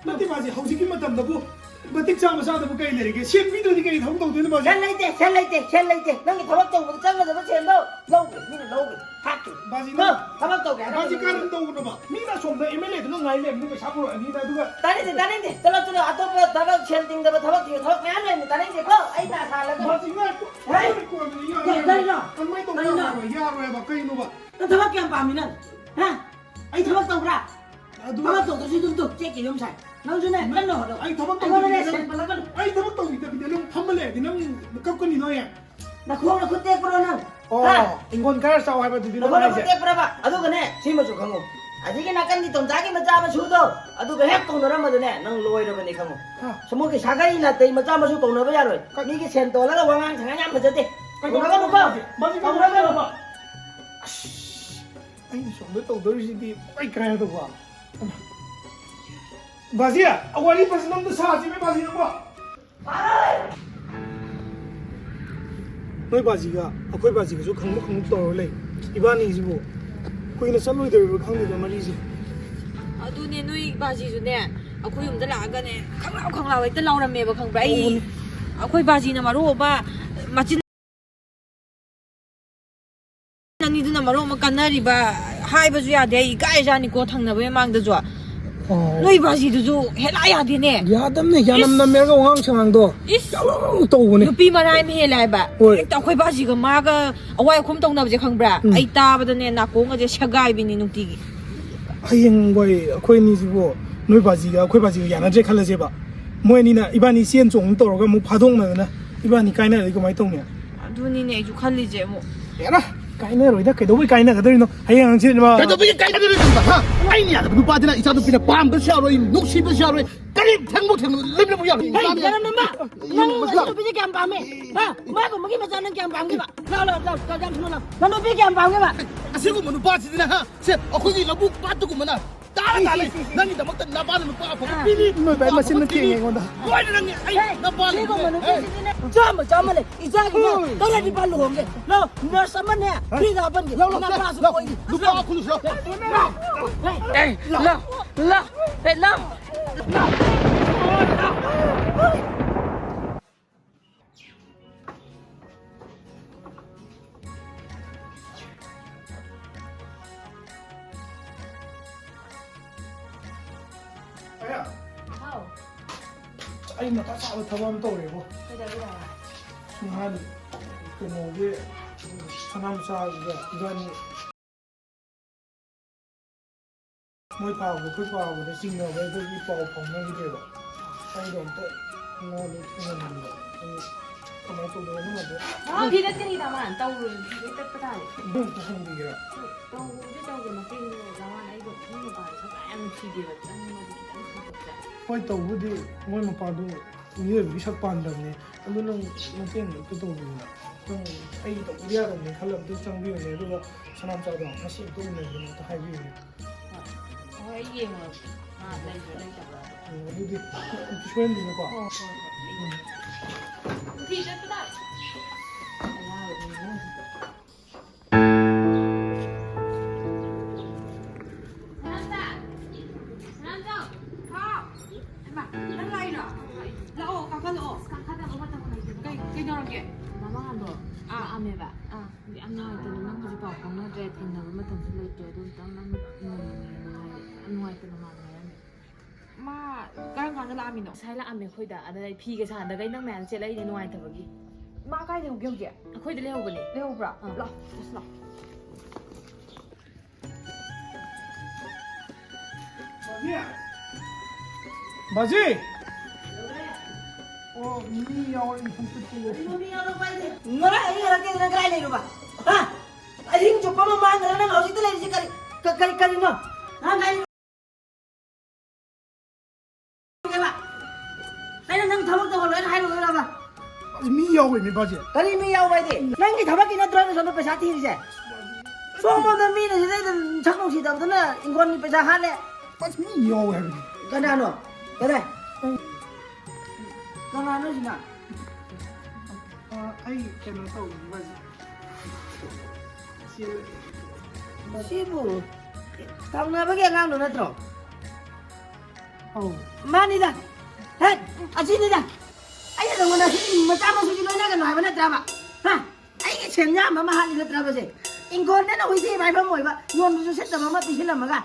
ꯅꯠꯇꯦ ꯕꯥꯖꯤ, ꯍꯧꯖꯤꯛꯀꯤ ꯃꯇꯝꯗꯕꯨ ꯃꯇꯤꯛ ꯆꯥꯕ ꯆꯥꯗꯕ ꯀꯩ ꯂꯩꯔꯤꯒꯦ? ꯁꯦꯟ ꯄꯤꯗ꯭ꯔꯗꯤ ꯀꯩ ꯊꯕꯛ ꯇꯧꯗꯣꯏꯅꯣ, ꯕꯥꯖꯤ? ꯁꯦꯜ ꯂꯩꯇꯦ, ꯁꯦꯜ ꯂꯩꯇꯦ, ꯁꯦꯜ ꯂꯩꯇꯦ꯫ ꯅꯪꯒꯤ ꯊꯕꯛ ꯇꯧꯕꯗ ꯆꯪꯒꯗꯕ ꯁꯦꯜꯗꯣ ꯂꯧꯈ꯭ꯔꯦ, ꯃꯤꯅ ꯂꯧꯈ꯭ꯔꯦ, ꯍꯥꯠꯈ꯭ꯔꯦ꯫ ꯕꯥꯖꯤ, ꯅꯪ ꯊꯕꯛ ꯇꯧꯒꯦ ꯍꯥꯏꯔꯒ ꯕꯥꯖꯤ, ꯀꯔꯝ ꯇꯧꯕꯅꯣꯕ? ꯃꯤꯅ ꯑꯁꯣꯝꯗ ꯑꯦꯝ ꯑꯦꯜ ꯑꯦꯗꯨꯅ ꯉꯥꯏ ꯂꯩꯔꯝꯅꯤ, ꯄꯩꯁꯥ ꯄꯨꯔꯛꯑꯅꯤꯅ, ꯑꯗꯨꯒ ꯇꯥꯅꯤꯡꯗꯦ, ꯇꯥꯅꯤꯡꯗꯦ꯫ ꯆꯠꯂꯣ, ꯆꯠꯂꯣ, ꯑꯇꯣꯞꯄ ꯊꯕꯛ, ꯁꯦꯜ ꯇꯤꯡꯗꯕ ꯊꯕꯛ ꯊꯤꯌꯨ꯫ ꯊꯕꯛ ꯃꯌꯥꯝ ꯂꯩꯕꯅꯤ, ꯇꯥꯅꯤꯡꯗꯦꯀꯣ? ꯑꯩ ꯇꯥ ꯁꯥꯍꯜꯂꯒ ꯕꯥꯖꯤ, ꯉꯥꯏꯈꯣ꯫ ꯍꯦ! ꯀꯣꯟꯅ ꯌꯥꯔꯣꯏ꯫ ꯀꯩ, ꯀꯔꯤꯅꯣ? ꯑꯗꯨꯃꯥꯏꯅ ꯇꯧꯕ ꯀꯔꯤꯅꯣ? ꯌꯥꯔꯣꯏ, ꯌꯥꯔꯣꯏꯕ꯫ ꯀꯩꯅꯣꯕ? ꯅꯪ ꯊꯕꯛ ꯀꯌꯥꯝ ꯄꯥꯝꯃꯤ ꯅꯪ? ꯍꯥ? ꯑꯩ ꯊꯕꯛ ꯇꯧꯕ꯭ꯔꯥ? ꯑꯗꯨ ꯊꯕꯛ ꯇꯧꯗ꯭ꯔꯁꯨ ꯑꯗꯨꯝ ꯇꯧ꯫ ꯆꯦꯛꯀꯤ ꯌꯨꯝ ꯁꯥꯏ꯫ ꯅꯪꯁꯨꯅꯦ, ꯀꯟꯅ ꯍꯣꯠꯅꯧ꯫ ꯑꯩ ꯊꯕꯛ ꯑꯩꯉꯣꯟꯗꯅꯦ ꯇꯧꯕꯤꯗꯕꯤꯗ ꯁꯦꯟ ꯄꯜꯂꯛꯀꯅꯨ꯫ ꯑꯩ ꯊꯕꯛ ꯇꯧꯕꯤꯗꯕꯤꯗ ꯅꯪ ꯐꯝꯃ ꯂꯩꯔꯗꯤ ꯅꯪ ꯀꯞꯀꯅꯤꯗꯣ, ꯍꯌꯦꯡ꯫ ꯅꯈꯣꯡ ꯅꯈꯨꯠ ꯇꯦꯛꯄ꯭ꯔꯣ ꯅꯪ? ꯑꯣ, ꯍꯥ? ꯏꯪꯈꯣꯜ ꯈꯔ ꯆꯥꯎ ꯍꯥꯏꯕꯗꯨꯗꯤ ꯅꯪ ꯅꯈꯣꯡ ꯅꯈꯨꯠ ꯍꯥꯏꯁꯦ? ꯇꯦꯛꯄ꯭ꯔꯕ? ꯑꯗꯨꯒꯅꯦ, ꯁꯤꯃꯁꯨ ꯈꯪꯉꯨ꯫ ꯑꯁꯤꯒꯤ ꯅꯥꯀꯟꯒꯤ ꯇꯣꯝꯆꯥꯒꯤ ꯃꯆꯥ ꯃꯁꯨꯗꯣ, ꯑꯗꯨꯒ ꯍꯦꯛ ꯀꯧꯅꯔꯝꯕꯗꯅꯦ, ꯅꯪ ꯂꯣꯏꯔꯕꯅꯤ ꯈꯪꯉꯨ꯫ ꯍꯥ? ꯁꯃꯨꯒꯤ ꯁꯥꯒꯩ ꯅꯥꯇꯩ ꯃꯆꯥ ꯃꯁꯨ ꯀꯧꯅꯕ ꯌꯥꯔꯣꯏ꯫ ꯀꯩ- ꯃꯤꯒꯤ ꯁꯦꯟ ꯇꯣꯜꯂꯒ ꯋꯥꯉꯥꯡ ꯁꯉꯥꯡ ꯌꯥꯝ ꯐꯖꯗꯦ꯫ ꯀꯩꯗꯧꯕ ꯀꯧꯅꯒꯅꯨꯀꯣ꯫ ꯇꯧꯔꯒꯦ? ꯕꯥꯖꯤ, ꯀꯧꯅꯒꯅꯨ꯫ ꯀꯧꯅꯒꯅꯨ꯫ ꯑꯁ, ꯑꯩꯅ ꯁꯣꯝꯗ ꯇꯧꯗꯣꯔꯤꯁꯤꯗꯤ ꯄꯨꯡꯀꯥꯏ ꯀꯥꯏꯔꯗꯧꯕ꯫ ꯕꯥꯖꯤ, ꯋꯥꯔꯤ ꯐꯖꯅ ꯑꯝꯇ ꯁꯥꯁꯤꯅꯦ, ꯕꯥꯖꯤ, ꯅꯪꯕꯣ꯫ ꯅꯣꯏ ꯕꯥꯖꯤꯒ ꯑꯩꯈꯣꯏ ꯕꯥꯖꯤꯒꯁꯨ ꯈꯪꯕ ꯈꯪꯕ ꯇꯧꯔ ꯂꯩ꯫ ꯏꯕꯥꯅꯤꯁꯤꯕꯨ ꯀꯨꯏꯅ ꯆꯠꯂꯣꯏꯗꯧꯔꯤꯕ꯭ꯔꯥ ꯈꯪꯗꯦꯗ ꯃꯔꯤꯁꯦ꯫ ꯑꯗꯨꯅꯦ, ꯅꯣꯏ ꯕꯥꯖꯤꯁꯨꯅꯦ, ꯑꯩꯈꯣꯏ ꯌꯨꯝꯗ ꯂꯥꯛꯑꯒꯅꯦ, ꯈꯪꯂꯥꯎ ꯈꯪꯂꯥꯎ ꯍꯦꯛꯇ ꯂꯥꯎꯔꯝꯃꯦꯕ, ꯈꯪꯕ꯭ꯔꯥ? ꯑꯩ, ꯑꯗꯨꯅꯦ꯫ ꯑꯩꯈꯣꯏ ꯕꯥꯖꯤꯅ ꯃꯔꯣꯜ ꯑꯃ ꯃꯆꯤꯟ ꯑꯅꯤꯗꯨꯅ ꯃꯔꯣꯜ ꯑꯃ ꯀꯟꯅꯔꯤꯕ, ꯍꯥꯏꯕꯁꯨ ꯌꯥꯗꯦ꯫ ꯑꯩ ꯏꯀꯥꯏꯖꯥꯅꯤꯀꯣ, ꯊꯪꯅꯕ ꯃꯃꯥꯡꯗꯁꯨ꯫ ꯑꯣ꯫ ꯅꯣꯏ ꯕꯥꯖꯤꯗꯨꯁꯨ ꯍꯦꯂꯥ ꯌꯥꯗꯦꯅꯦ꯫ ꯌꯥꯗꯝꯅꯦ, ꯌꯥꯅꯝ ꯏꯁ꯫ ꯅꯝꯃꯦꯔꯒ ꯋꯥꯉꯥꯡ ꯁꯉꯥꯡꯗꯣ ꯏꯁ꯫ ꯌꯥꯝ ꯇꯧꯕꯅꯦ꯫ ꯅꯨꯄꯤ ꯃꯔꯥꯏ ꯑꯃ ꯍꯦꯜꯂꯦ ꯍꯥꯏꯕ꯫ ꯍꯣꯏ꯫ ꯍꯦꯛꯇ ꯑꯩꯈꯣꯏ ꯕꯥꯖꯤꯒ ꯃꯥꯒ ꯑꯋꯥꯏ ꯑꯈꯨꯝ ꯇꯧꯅꯕꯁꯦ ꯈꯪꯕ꯭ꯔꯥ? ꯎꯝ꯫ ꯑꯩ ꯇꯥꯕꯗꯅꯦ, ꯅꯥꯀꯣꯡꯒꯁꯦ ꯁꯦꯒꯥꯏꯕꯤꯅꯤ ꯅꯨꯡꯇꯤꯒꯤ꯫ ꯍꯌꯦꯡ ꯋꯥꯏ ꯑꯩꯈꯣꯏ ꯑꯅꯤꯁꯤꯕꯨ, ꯅꯣꯏ ꯕꯥꯖꯤꯒ ꯑꯩꯈꯣꯏ ꯕꯥꯖꯤꯒ ꯌꯥꯅꯗ꯭ꯔꯦ ꯈꯜꯂꯁꯦꯕ꯫ ꯃꯣꯏ ꯑꯅꯤꯅ ꯏꯕꯥꯅꯤ ꯆꯦꯟ ꯆꯣꯡ ꯇꯧꯔꯒ ꯑꯃꯨꯛ ꯐꯥꯗꯣꯛꯅꯗꯅ ꯏꯕꯥꯅꯤ ꯀꯥꯏꯅꯔꯗꯤ ꯀꯃꯥꯏꯅ ꯇꯧꯅꯤ? ꯑꯗꯨꯅꯤꯅꯦ ꯑꯩꯁꯨ ꯈꯜꯂꯤꯁꯦ ꯑꯃꯨꯛ꯫ ꯑꯦꯔꯥ, ꯀꯥꯏꯅꯔꯣꯏꯗ, ꯀꯩꯗꯧꯕꯩ ꯀꯥꯏꯅꯒꯗꯣꯏꯅꯣ? ꯍꯌꯦꯡ ꯍꯪꯆꯤꯠ ꯃꯥ- ꯀꯩꯗꯧꯕꯒꯤ ꯀꯥꯏꯅꯗꯣꯏꯅꯣ? ꯍꯥ? ꯑꯩꯅ ꯌꯥꯗꯕ ꯅꯨꯄꯥꯗꯨꯅ ꯏꯆꯥ ꯅꯨꯄꯤꯅ ꯄꯥꯝꯕꯁꯨ ꯌꯥꯔꯣꯏ, ꯅꯨꯡꯁꯤꯕꯁꯨ ꯌꯥꯔꯣꯏ, ꯀꯔꯤ ꯊꯦꯡꯕ ꯊꯦꯡꯅ ꯂꯩꯕ ꯌꯥꯔꯣꯏ꯫ ꯍꯩ, ꯌꯥꯔꯣꯏ꯫ ꯌꯥꯔꯝ ꯅꯝꯕ! ꯅꯪ ꯃꯁꯤ ꯅꯨꯄꯤꯁꯦ ꯀꯌꯥꯝ ꯄꯥꯝꯃꯦ? ꯍꯥ? ꯃꯥꯒꯨꯝꯕꯒꯤ ꯃꯆꯥ ꯅꯪ ꯀꯌꯥꯝ ꯄꯥꯝꯒꯦꯕ? ꯂꯥꯎ, ꯂꯥꯎ, ꯂꯥꯎ, ꯂꯥꯎ, ꯂꯥꯎ, ꯂꯥꯎ꯫ ꯅꯪ ꯅꯨꯄꯤ ꯀꯌꯥꯝ ꯄꯥꯝꯒꯦꯕ? ꯑꯁꯤꯒꯨꯝꯕ ꯅꯨꯄꯥꯁꯤꯗꯤꯅ, ꯍꯥ? ꯁꯦ, ꯑꯩꯈꯣꯏꯒꯤ ꯂꯧꯕꯨꯛ ꯄꯥꯠꯇꯒꯨꯝꯕꯅ ꯇꯥꯔ ꯇꯥꯔꯦ꯫ ꯏꯁ, ꯏꯁ, ꯏꯁ, ꯏꯁ꯫ ꯅꯪꯒꯤꯗꯃꯛꯇ ꯅꯄꯥꯅ ꯅꯨꯄꯥ ꯑꯐꯕ ꯑꯥ꯫ ꯄꯤꯅꯤ꯫ ꯅꯣꯏ ꯚꯥꯏ ꯃꯆꯤꯟꯅ ꯊꯦꯡꯉꯦ ꯑꯩꯉꯣꯟꯗ꯫ ꯂꯣꯏꯅ ꯅꯪꯒꯤ, ꯑꯩ ꯍꯦ, ꯅꯄꯥꯅ ꯁꯤꯒꯨꯝꯕ ꯅꯨꯄꯤꯁꯤꯗꯤꯅꯦ, ꯆꯥꯝꯃ, ꯆꯥꯝꯃ ꯂꯩ꯫ ꯏꯆꯥꯒꯤꯅꯦ, ꯍꯣꯏ꯫ ꯇꯔꯦꯠ ꯅꯤꯄꯥꯜ ꯂꯨꯍꯣꯡꯒꯦ꯫ ꯂꯧ, ꯅꯔꯁ ꯑꯃꯅꯦ, ꯍꯥ? ꯐ꯭ꯔꯤꯗ ꯍꯥꯞꯄꯟꯒꯦ꯫ ꯂꯧ, ꯂꯧ, ꯅꯄꯥꯁꯨ ꯂꯧ, ꯀꯣꯏꯅꯤ꯫ ꯂꯨꯄꯥ ꯂꯧ꯫ ꯀꯨꯟꯁꯨ ꯂꯧ꯫ ꯂꯧ꯫ ꯑꯦ, ꯂꯧ, ꯂꯧ, ꯑꯦ, ꯂꯧ꯫ ꯍꯥꯎ꯫ ꯑꯩ ꯃꯊꯥ ꯁꯥꯕ ꯊꯕꯛ ꯑꯃ ꯇꯧꯔꯦꯕꯣ꯫ ꯀꯩꯗꯧꯔꯒꯦ? ꯅꯍꯥꯟ ꯀꯩꯅꯣꯒꯤ ꯁꯅꯥꯝꯆꯥꯒ ꯏꯕꯥꯅꯤ ꯃꯣꯏ ꯐꯥꯕꯗ, ꯑꯩꯈꯣꯏ ꯐꯥꯕꯗ ꯆꯤꯡꯅꯕ ꯑꯩꯈꯣꯏꯒꯤ ꯄꯥꯎ ꯐꯥꯎꯅꯈꯤꯗ꯭ꯔꯦꯕ꯫ ꯑꯩꯗꯣ ꯑꯝꯇ ꯃꯥꯗꯣ ꯊꯦꯡꯅꯍꯟꯅꯤꯡꯕ꯫ ꯑꯩ ꯀꯃꯥꯏꯅ ꯇꯧꯗꯣꯏꯅꯣ ꯈꯪꯗꯦ꯫ ꯃꯥ ꯐꯤꯗꯠꯀꯅꯤꯗ ꯃꯥꯅ ꯇꯧꯔꯨꯔꯗꯤ ꯐꯤꯗꯠꯄ ꯇꯥꯔꯦ꯫ ꯑꯗꯨ ꯑꯝꯇ ꯍꯪꯕꯤꯒꯦꯔꯥ? ꯇꯧꯕꯕꯨꯗꯤ ꯇꯧꯒꯦ ꯃꯇꯦꯡꯗꯣ ꯃꯥꯅ ꯑꯩꯗꯣ ꯃꯤ ꯃꯄꯥꯟꯗ ꯊꯕꯛ ꯌꯥꯝ ꯅꯨꯡꯁꯤꯗꯦꯕ ꯆꯪꯕꯗꯤ ꯈꯤꯇꯪ ꯊꯥꯗꯣꯛꯆ꯫ ꯍꯣꯏ ꯇꯧꯕꯨꯗꯤ ꯃꯣꯏ ꯃꯄꯥꯗꯣ ꯃꯤꯑꯣꯏꯕꯒꯤ ꯁꯛ ꯄꯥꯟꯗꯕꯅꯦ꯫ ꯑꯗꯨ ꯅꯪ ꯃꯇꯦꯡ ꯑꯝꯇ ꯇꯧꯕꯤꯌꯨꯅ꯫ ꯅꯪ ꯑꯩ ꯇꯧꯕꯗꯤ ꯌꯥꯗꯕꯅꯤ ꯈꯜꯂ ꯑꯝꯇ ꯆꯪꯕꯤꯌꯨꯅꯦ꯫ ꯑꯗꯨꯒ ꯁꯅꯥꯝꯆꯥꯗꯣ ꯉꯁꯤ ꯑꯝꯇ ꯎꯅꯁꯦꯅ ꯑꯝꯇ ꯍꯥꯏꯕꯤꯌꯨꯅꯦ꯫ ꯍꯣꯏ, ꯑꯩ ꯌꯦꯡꯉꯨꯔꯒꯦ꯫ ꯃꯥ ꯂꯩꯕ꯭ꯔꯥ ꯂꯩꯇꯕ꯭ꯔꯥ꯫ ꯎꯝ, ꯑꯗꯨꯗꯤ ꯑꯝꯇ ꯁꯣꯏꯍꯟꯕꯤꯅꯨꯀꯣ꯫ ꯍꯣꯏ, ꯍꯣꯏ, ꯍꯣꯏ꯫ ꯎꯝ꯫ ꯐꯤ ꯆꯠꯄ ꯇꯥꯔꯦ꯫ ꯑꯌꯥꯕꯅꯤꯅ꯫ ꯁꯅꯥꯝꯆꯥ! ꯁꯅꯥꯝꯆꯥ! ꯍꯥꯎ! ꯍꯩꯃꯥ, ꯅꯪ ꯂꯥꯛꯏꯔꯣ? ꯂꯥꯛꯑꯣ, ꯀꯥꯈꯠꯂꯛꯑꯣ꯫ ꯑꯁ, ꯀꯥꯈꯠꯅꯕ ꯃꯇꯝ ꯂꯩꯇꯦꯗ꯫ ꯀꯩ, ꯀꯩꯗꯧꯔꯒꯦ? ꯃꯃꯥꯡꯗꯣ ꯑꯥ꯫ ꯂꯥꯛꯑꯝꯃꯦꯕ꯫ ꯑꯥ꯫ ꯑꯗꯨ ꯌꯥꯝ ꯅꯨꯡꯉꯥꯏꯇꯅ ꯅꯪꯒꯁꯨ ꯄꯥꯎ ꯐꯥꯎꯅꯗ꯭ꯔꯦ, ꯊꯦꯡꯅꯕ ꯃꯇꯝꯁꯨ ꯂꯩꯇ꯭ꯔꯦ, ꯑꯗꯨ ꯑꯝꯇꯪ ꯅꯪ ꯎꯅꯅꯤꯡꯉꯦꯅ ꯍꯥꯏ꯫ ꯌꯥꯝ ꯅꯨꯡꯉꯥꯏꯇꯅ ꯃꯥꯗꯣ ꯍꯥꯏꯔꯝꯃꯦ꯫ ꯃꯥ ꯀꯔꯝ ꯀꯥꯟꯗ ꯂꯥꯛꯑꯝꯃꯤꯅꯣ? ꯉꯁꯥꯏ ꯂꯥꯛꯑꯝꯃꯦ ꯑꯩꯈꯣꯏꯗ꯫ ꯑꯗꯨꯗ ꯑꯩ ꯐꯤꯒ ꯁꯥꯍꯟꯗꯒꯩ ꯅꯪ ꯃꯌꯥꯝ ꯆꯦꯜꯂꯛꯏꯅꯦ ꯅꯨꯡꯉꯥꯏꯇꯕꯒꯤ꯫ ꯃꯥ ꯀꯥꯏ ꯂꯩꯍꯧꯒꯦ ꯍꯧꯖꯤꯛ? ꯑꯩꯈꯣꯏꯗ ꯂꯩꯍꯧꯕꯅꯦ꯫ ꯂꯩꯍꯧꯕ꯭ꯔꯥ? ꯑꯥ꯫ ꯂꯥꯛꯑꯣ, ꯆꯠꯁꯤ ꯂꯥꯛꯑꯣ꯫ ꯕꯥꯖꯤ! ꯕꯥꯖꯤ! ꯑꯣ, ꯃꯤ ꯌꯥꯎꯔꯦ, ꯏꯊꯟꯇ ꯊꯣꯛꯑꯦ꯫ ꯀꯔꯤꯅꯣ ꯃꯤ ꯌꯥꯎꯔꯛꯄ ꯍꯥꯏꯗꯤ? ꯉꯔꯥꯡ ꯑꯍꯤꯡ ꯍꯜꯂꯛꯇꯦꯗꯅ ꯀꯗꯥꯏ ꯂꯩꯔꯨꯕ? ꯍꯥ? ꯑꯍꯤꯡ ꯆꯨꯞꯄ ꯑꯃ ꯃꯥꯡꯈ꯭ꯔꯦ, ꯅꯪ ꯍꯧꯖꯤꯛꯇ ꯂꯩꯔꯤꯁꯤ ꯀꯔꯤ, ꯀ-, ꯀꯔꯤ, ꯀꯔꯤꯅꯣ? ꯅꯪ ꯀꯥꯏ ꯀꯩꯅꯣ ꯅꯪ ꯊꯕꯛ ꯇꯧꯍꯜꯂꯣ ꯍꯥꯏꯅ ꯍꯥꯏꯔꯨꯔꯕ? ꯑꯁ, ꯃꯤ ꯌꯥꯎꯋꯦ, ꯃꯤ ꯕꯥꯖꯤ꯫ ꯀꯔꯤ ꯃꯤ ꯌꯥꯎꯕ ꯍꯥꯏꯗꯤ? ꯅꯪꯒꯤ ꯊꯕꯛꯀꯤ ꯅꯠꯇ꯭ꯔꯣ ꯅꯪ ꯁꯣꯝꯗ ꯄꯩꯁꯥ ꯊꯤꯔꯤꯁꯦ? ꯁꯣꯝꯗ ꯃꯤꯅ ꯁꯤꯗꯩꯗ ꯁꯛ ꯅꯨꯡꯁꯤꯗꯕꯗꯨꯅ ꯏꯪꯈꯣꯜꯒꯤ ꯄꯩꯁꯥ ꯍꯥꯠꯂꯦ꯫ ꯑꯁ, ꯃꯤ ꯌꯥꯎꯋꯦ ꯍꯥꯏꯕꯅꯤ꯫ ꯀꯅꯥꯅꯣ? ꯀꯗꯥꯏ? ꯑꯩ ꯀꯅꯥꯅꯣ ꯁꯤꯅ? ꯑ, ꯑꯩ ꯀꯩꯅꯣ ꯇꯧꯕꯅꯤ, ꯕꯥꯖꯤ꯫ ꯁꯤꯕꯨ ꯊꯪꯅꯕꯒꯤ ꯑꯉꯥꯡꯗꯣ ꯅꯠꯇ꯭ꯔꯣ? ꯑꯧ꯫ ꯃꯥꯅꯤꯗ꯫ ꯍꯦ, ꯑꯁꯤꯅꯤꯗ꯫ ꯑꯩꯅ ꯅꯉꯣꯟꯗ ꯃꯆꯥ ꯃꯁꯨꯁꯤ ꯂꯣꯏꯅꯒꯅꯨ ꯍꯥꯏꯕ ꯅꯠꯇ꯭ꯔꯕ? ꯍꯥ? ꯑꯩꯒꯤ ꯁꯦꯟ ꯌꯥꯝꯕ ꯑꯃ ꯍꯥꯠꯂꯤ ꯅꯠꯇ꯭ꯔꯕ ꯁꯦ? ꯏꯪꯈꯣꯜꯗꯅ ꯍꯨꯏꯊꯤ ꯃꯥꯏꯐꯝ ꯑꯣꯏꯕ, ꯌꯣꯟꯕꯁꯨ ꯁꯤꯠꯇꯕ ꯑꯃ ꯄꯤꯁꯤꯜꯂꯝꯃꯒ꯫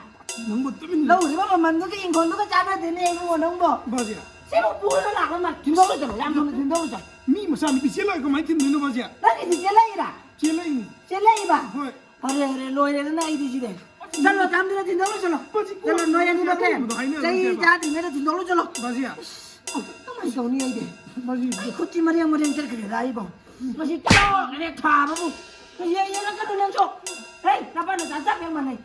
ꯅꯪꯕꯨ ꯇꯨꯃꯤꯟ ꯂꯧꯔꯤꯕ ꯃꯃꯜꯗꯨꯒ ꯏꯪꯈꯣꯜꯗꯨꯒ ꯆꯥꯟꯅꯗꯦꯅꯦ ꯏꯕꯨꯡꯉꯣ ꯅꯪꯕꯣ꯫ ꯕꯥꯖꯤ꯫ ꯁꯤꯕꯨ ꯄꯨꯔꯒ ꯂꯥꯛꯄ ꯃꯥꯜꯂꯦ꯫ ꯊꯤꯟꯗꯣꯛꯑ ꯆꯠꯂꯣ, ꯌꯥꯝ ꯊꯨꯅ ꯊꯤꯟꯗꯣꯛꯑ ꯆꯠꯂꯣ꯫ ꯃꯤ ꯃꯆꯥ ꯅꯨꯄꯤ ꯆꯦꯜꯂꯒ ꯀꯃꯥꯏꯅ ꯊꯤꯟꯗꯣꯏꯅꯣ ꯕꯥꯖꯤ? ꯅꯪꯒꯤꯗꯤ ꯆꯦꯜꯂꯛꯏꯔꯥ? ꯆꯦꯜꯂꯛꯏꯅꯤ꯫ ꯆꯦꯜꯂꯛꯏꯕ? ꯍꯣꯏ꯫ ꯐꯔꯦ, ꯐꯔꯦ, ꯂꯣꯏꯔꯦꯗꯅ ꯑꯩꯗꯤ ꯁꯤꯗꯤ꯫ ꯆꯠꯂꯣ, ꯇꯥꯝꯗꯨꯅ ꯊꯤꯟꯗꯣꯛꯑ ꯆꯠꯂꯣ꯫ ꯕꯥꯖꯤ, ꯆꯠꯂꯣ, ꯅꯣꯏ ꯑꯅꯤꯃꯛꯅꯦ꯫ ꯀꯣꯟꯅ ꯍꯥꯏꯅꯔꯁꯦꯕ꯫ ꯆꯍꯤ ꯆꯥꯗ꯭ꯔꯤꯉꯩꯗ ꯊꯤꯟꯗꯣꯛꯑ ꯆꯠꯂꯣ꯫ ꯕꯥꯖꯤ꯫ ꯀꯃꯥꯏꯅ ꯇꯧꯅꯤ ꯑꯩꯗꯤ? ꯕꯥꯖꯤ꯫ ꯑꯩ ꯈꯨꯠꯁꯤ ꯃꯔꯦꯡ ꯃꯔꯦꯡ ꯆꯠꯈ꯭ꯔꯦꯗ ꯑꯩꯕꯣ꯫ ꯃꯁꯤ ꯆꯥꯎꯔꯦ ꯊꯥꯕꯕꯨ꯫ ꯃꯁꯤ ꯌꯦꯡꯉꯒ ꯀꯩꯅꯣ ꯅꯪꯁꯨ꯫ ꯍꯦ, ꯅꯄꯥ ꯅꯆꯥ ꯆꯞ ꯍꯦꯛ ꯃꯥꯟꯅꯩ꯫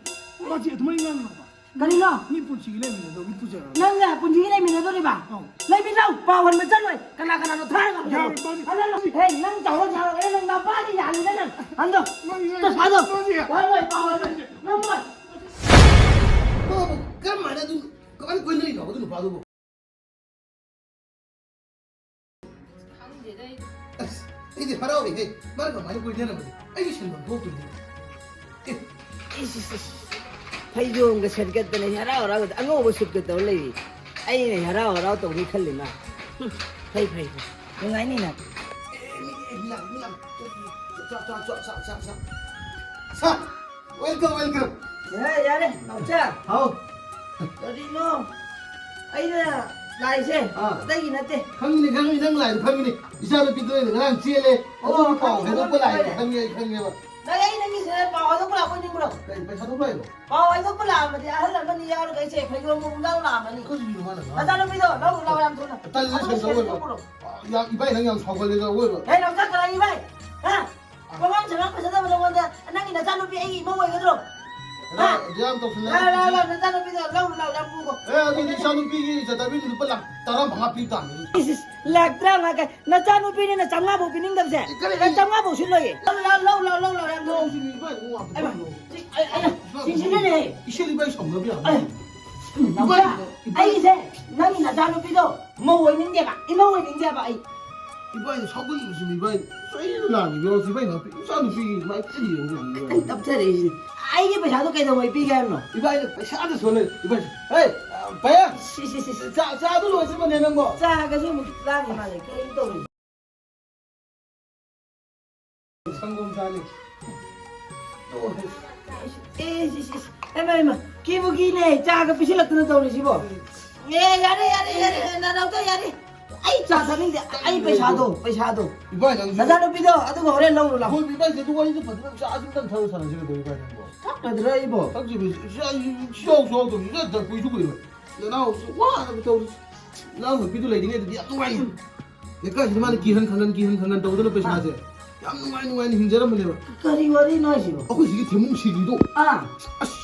ꯕꯥꯖꯤ, ꯑꯗꯨꯃꯥꯏꯅ ꯉꯥꯡꯒꯅꯣꯕ꯫ ꯀꯔꯤꯅꯣ? ꯃꯤ ꯄꯨꯟꯁꯤꯒꯤ ꯂꯩꯃꯤꯟꯅꯗꯧ ꯃꯤ ꯄꯨꯖꯔꯒ꯫ ꯅꯪꯒ ꯄꯨꯟꯁꯤꯒꯤ ꯂꯩꯃꯤꯟꯅꯗꯣꯔꯤꯕ? ꯑꯧ꯫ ꯂꯩꯃꯤꯟꯅꯧ, ꯄꯥꯎ ꯍꯟꯕ ꯆꯠꯂꯣꯏ꯫ ꯀꯅꯥ ꯀꯅꯥꯅꯣ ꯊꯥꯔꯒ ꯌꯥꯔꯣꯏ, ꯕꯥꯖꯤ꯫ Hello, hello. ꯍꯦ, ꯅꯪ ꯆꯥꯎꯔ ꯁꯥꯔꯒ ꯅꯪ ꯅꯄꯥꯗꯤ ꯌꯥꯔꯤꯗ ꯅꯪ꯫ ꯍꯟꯗꯣ꯫ ꯕꯥꯖꯤ, ꯇ ꯁꯥꯗꯣ꯫ ꯕꯥꯖꯤ꯫ ꯍꯜꯂꯣꯏ, ꯄꯥꯎ ꯍꯟꯕ꯫ ꯅꯪ ꯃꯣꯏ꯫ ꯃꯥꯕꯨ ꯀꯔꯝꯍꯥꯏꯅ ꯑꯗꯨ ꯀꯃꯥꯏꯅ ꯀꯣꯏꯅꯔꯤꯅꯣ ꯑꯗꯨ ꯅꯨꯄꯥꯗꯨꯕꯨ? ꯈꯪꯗꯦꯗ ꯑꯩ꯫ ꯑꯁ, ꯑꯩꯗꯤ ꯍꯔꯥꯎꯔꯦꯍꯦ꯫ ꯃꯥꯅ ꯀꯃꯥꯏꯅ ꯀꯣꯏꯅꯔꯝꯃꯗꯤ ꯑꯩꯒꯤ ꯁꯤꯟꯐꯝ ꯊꯣꯛꯇꯣꯏꯅꯤ꯫ ꯑꯦ꯫ ꯏꯁ, ꯏꯁ, ꯏꯁ꯫ ꯐꯩꯖꯣꯝꯒ ꯁꯦꯠꯀꯠꯇꯅ ꯍꯔꯥꯎ ꯍꯔꯥꯎ ꯑꯉꯧꯕ ꯁꯨꯠꯀ ꯇꯧꯔ ꯂꯩꯔꯤ꯫ ꯑꯩꯅ ꯍꯔꯥꯎ ꯍꯔꯥꯎ ꯇꯧꯅꯤ ꯈꯜꯂꯤ ꯃꯥ꯫ ꯍꯨꯝ, ꯐꯩ, ꯐꯩ, ꯐꯩ꯫ ꯅꯨꯡꯉꯥꯏꯅꯤ ꯅꯪ꯫ ꯑꯦ, ꯃꯤ, ꯑꯦ, ꯃꯤ ꯂꯥꯛ-, ꯃꯤ ꯂꯥꯛ-, ꯆꯥ, ꯆꯥ, ꯆꯥ꯫ ꯁꯥ, welcome, welcome꯫ ꯌꯥꯔꯦ, ꯌꯥꯔꯦ, ꯅꯥꯎꯆꯥ꯫ ꯍꯥꯎ꯫ ꯀꯔꯤꯅꯣ? ꯑꯩꯅ ꯂꯥꯛꯏꯁꯦ ꯑꯥ꯫ ꯑꯇꯩꯒꯤ ꯅꯠꯇꯦ꯫ ꯈꯪꯉꯤꯅꯦ, ꯈꯪꯉꯤꯅꯦ, ꯅꯪ ꯂꯥꯛꯏꯗꯣ ꯈꯪꯉꯤꯅꯦ꯫ ꯏꯆꯥꯅꯨꯄꯤꯗꯣ ꯑꯩꯅ ꯉꯔꯥꯡ ꯆꯦꯜꯂꯦ꯫ ꯑꯣ, ꯑꯗꯨꯒꯤ ꯄꯥꯎ ꯈꯪꯉꯦ, ꯍꯥꯏꯗꯣꯛꯄ ꯈꯪꯉꯦ, ꯂꯥꯛꯏꯅꯦ꯫ ꯈꯪꯉꯦ꯫ ꯈꯪꯉꯦ, ꯑꯩ ꯈꯪꯉꯦꯕ꯫ ꯅꯪ ꯑꯩ ꯅꯪꯒꯤꯁꯦ ꯄꯥꯎ ꯍꯥꯏꯗꯣꯛꯄ ꯂꯥꯛꯄ ꯑꯣꯏꯅꯤꯡꯕ꯭ꯔꯣ? ꯀꯩ ꯄꯩꯁꯥ ꯊꯣꯛꯄ ꯂꯥꯛꯏꯅꯣ? ꯄꯥꯎ ꯍꯥꯏꯗꯣꯛꯄ ꯂꯥꯛꯑꯝꯕꯗꯤ ꯑꯍꯜ ꯑꯃꯅꯤ ꯌꯥꯎꯔꯒ ꯑꯩꯁꯦ ꯐꯩꯖꯣꯝ ꯃꯨꯝ ꯂꯧ ꯂꯥꯛꯑꯝꯃꯅꯤ꯫ ꯀꯔꯤꯅꯣ ꯃꯥꯅ ꯉꯥꯡꯉꯤꯁꯦ? ꯅꯆꯥꯅꯨꯄꯤꯗꯣ ꯂꯧꯔꯨ ꯂꯥꯎ ꯌꯥꯝ ꯊꯨꯅ꯫ ꯇꯜꯂꯦ, ꯑꯗꯨꯒ ꯁꯦꯡꯗꯣꯛꯑꯣꯏꯕ꯫ ꯁꯦꯡꯗꯣꯛꯎꯔꯣ꯫ ꯌꯥꯝ, ꯏꯕꯥꯏ ꯅꯪ ꯌꯥꯝ ꯁꯥꯎꯒꯜꯂꯦꯗ, ꯑꯋꯣꯏꯕ꯫ ꯍꯦ, ꯅꯥꯎꯆꯥ ꯀꯅꯥ ꯏꯕꯥꯏ? ꯍꯥ? ꯋꯥꯉꯥꯡ ꯁꯉꯥꯡ ꯐꯖꯗꯕ ꯅꯉꯣꯟꯗ ꯅꯪꯒꯤ ꯅꯆꯥꯅꯨꯄꯤ ꯑꯩꯒꯤ ꯏꯃꯧ ꯑꯣꯏꯒꯗ꯭ꯔꯣ? ꯍꯥ? ꯑꯗꯨ ꯌꯥꯝ ꯇꯧꯁꯤꯜꯂꯦ꯫ ꯂꯥꯎ, ꯂꯥꯎ, ꯂꯥꯎ, ꯅꯆꯥꯅꯨꯄꯤꯗꯣ ꯂꯧꯔꯨ ꯂꯥꯎ ꯌꯥꯝ ꯄꯨꯒꯣ꯫ ꯑꯦ, ꯑꯗꯨꯗꯤ ꯏꯆꯥꯅꯨꯄꯤꯒꯤ ꯏꯖꯠ ꯍꯥꯏꯕꯗꯤ ꯂꯨꯄꯥ ꯂꯥꯛ ꯇꯔꯥꯃꯉꯥ ꯄꯤ ꯇꯥꯕꯅꯤ꯫ ꯏꯁ, ꯏꯁ, ꯂꯥꯛ ꯇꯔꯥꯃꯉꯥ ꯀꯥꯏ? ꯅꯆꯥꯅꯨꯄꯤꯅꯤꯅ ꯆꯥꯝꯃꯉꯥ ꯐꯥꯎ ꯄꯤꯅꯤꯡꯗꯕꯁꯦ? ꯀꯔꯤ? ꯂꯥꯛ ꯆꯥꯝꯃꯉꯥ ꯐꯥꯎ ꯁꯤꯜꯂꯣꯏꯌꯦ꯫ ꯂꯧ, ꯂꯧ, ꯂꯧ, ꯂꯧ, ꯂꯧ, ꯌꯥꯝ ꯂꯧ꯫ ꯂꯧꯁꯤꯅꯤ, ꯏꯕꯥꯏ, ꯅꯨꯡꯉꯥꯏꯇꯕ ꯑꯩꯃ, ꯂꯧ꯫ ꯁꯤ, ꯑꯩ, ꯑꯩ, ꯁꯤꯁꯤꯅꯅꯦ꯫ ꯏꯆꯦ ꯏꯕꯥꯏ ꯁꯥꯎꯅꯕ ꯌꯥꯕ꯫ ꯑꯩ, ꯏꯕꯥꯏ, ꯅꯥꯎꯆꯥ, ꯏꯕꯥꯏ꯫ ꯑꯩꯁꯦ ꯅꯪꯒꯤ ꯅꯆꯥꯅꯨꯄꯤꯗꯣ ꯃꯧ ꯑꯣꯏꯅꯤꯡꯗꯦꯕ, ꯏꯃꯧ ꯑꯣꯏꯅꯤꯡꯗꯦꯕ ꯑꯩ꯫ ꯏꯕꯥꯏꯅ ꯁꯥꯎꯒꯟꯕꯁꯤꯅꯤ, ꯏꯕꯥꯏ꯫ ꯆꯩꯅ ꯂꯥꯛꯂꯤꯕ ꯏꯕꯥꯏ ꯅꯥꯄꯤ, ꯏꯆꯥ ꯅꯨꯄꯤꯒꯤ ꯃꯥꯏ ꯀꯔꯤ ꯌꯦꯡꯕ ꯌꯥꯅꯤ, ꯏꯕꯥꯏ? ꯈꯤꯇꯪ ꯇꯞꯊꯔꯛꯏꯁꯤꯅꯤ꯫ ꯑꯩꯒꯤ ꯄꯩꯁꯥꯗꯣ ꯀꯩꯗꯧꯉꯩ ꯄꯤꯒꯦ ꯍꯥꯏꯕꯅꯣ? ꯏꯕꯥꯏꯅ ꯄꯩꯁꯥꯗ ꯁꯣꯜꯂꯦ, ꯏꯕꯥꯏ꯫ ꯍꯦ, ꯄꯌꯥ! ꯁꯤ, ꯁꯤ, ꯁꯤ, ꯁꯤ꯫ ꯆꯥ, ꯆꯥꯗꯨ ꯂꯣꯏꯁꯤꯕꯅꯦ ꯅꯪꯕꯣ? ꯆꯥꯒꯁꯨ ꯑꯃꯨꯛ ꯂꯥꯡꯉꯤ ꯃꯥꯜꯂꯦ꯫ ꯀꯩꯅꯣ ꯇꯧꯔꯤꯁꯦ? ꯁꯪꯒꯣꯝ ꯆꯥꯅꯤ꯫ ꯑꯦ, ꯁꯤ, ꯁꯤ, ꯁꯤ꯫ ꯍꯩꯃꯥ, ꯍꯩꯃꯥ, ꯀꯤꯕꯨ ꯀꯤꯅꯦ, ꯆꯥꯒ ꯄꯤꯁꯤꯜꯂꯛꯇꯅ ꯇꯧꯔꯤꯁꯤꯕꯣ꯫ ꯑꯦ, ꯌꯥꯔꯦ, ꯌꯥꯔꯦ, ꯌꯥꯔꯦ, ꯅꯅꯥꯎꯇꯣ, ꯌꯥꯔꯦ꯫ ꯑꯩ ꯆꯥ ꯆꯥꯅꯤꯡꯗꯦ, ꯑꯩ ꯄꯩꯁꯥꯗꯣ, ꯄꯩꯁꯥꯗꯣ꯫ ꯏꯕꯥꯏ, ꯅꯪꯁꯨ ꯅꯆꯥꯅꯨꯄꯤꯗꯣ, ꯑꯗꯨꯒ ꯍꯣꯔꯦꯟ ꯂꯧꯔꯨ ꯂꯥꯎ꯫ ꯍꯣꯏ, ꯏꯕꯥꯏ, ꯑꯗꯨ ꯋꯥꯔꯤꯗꯣ ꯐꯖꯅ ꯆꯥ ꯑꯗꯨꯝꯇꯪ ꯊꯛꯑ ꯁꯥꯟꯅꯁꯤꯔ ꯇꯧ, ꯏꯕꯥꯏ, ꯅꯪꯕꯣ? ꯊꯛꯅꯗ꯭ꯔꯣ ꯑꯩꯕꯣ? ꯊꯛꯁꯤꯕꯨ, ꯁꯤ, ꯑꯩ, ꯁꯤ ꯌꯥꯎ, ꯁꯤ ꯌꯥꯎꯗꯕꯁꯤ, ꯁꯤ ꯗꯔꯀꯣꯏꯁꯨ ꯀꯨꯏꯔꯣꯏ꯫ ꯅꯅꯥꯎꯁꯨ ꯋꯥꯅꯕ ꯇꯧꯔꯤ꯫ ꯅꯅꯥꯎ ꯅꯨꯄꯤꯗꯨ ꯂꯩꯔꯤꯉꯩꯗꯗꯤ ꯌꯥꯝ ꯅꯨꯡꯉꯥꯏ꯫ ꯂꯩꯀꯥꯏꯁꯤꯗ ꯃꯥꯅ ꯀꯤꯍꯟ ꯈꯪꯍꯟ, ꯀꯤꯍꯟ ꯈꯪꯍꯟ ꯇꯧꯗꯅ ꯄꯩꯁꯥꯁꯦ ꯌꯥꯝ ꯅꯨꯡꯉꯥꯏ ꯅꯨꯡꯉꯥꯏꯅ ꯍꯤꯡꯖꯔꯝꯕꯅꯦꯕ꯫ ꯀꯔꯤ ꯋꯥꯔꯤꯅꯣ ꯍꯥꯏꯁꯤꯕꯣ? ꯑꯩꯈꯣꯏ ꯁꯤꯒꯤ ꯊꯦꯝꯕꯨꯡ ꯁꯤꯔꯤꯗꯣ꯫ ꯑꯥ꯫ ꯑꯁ,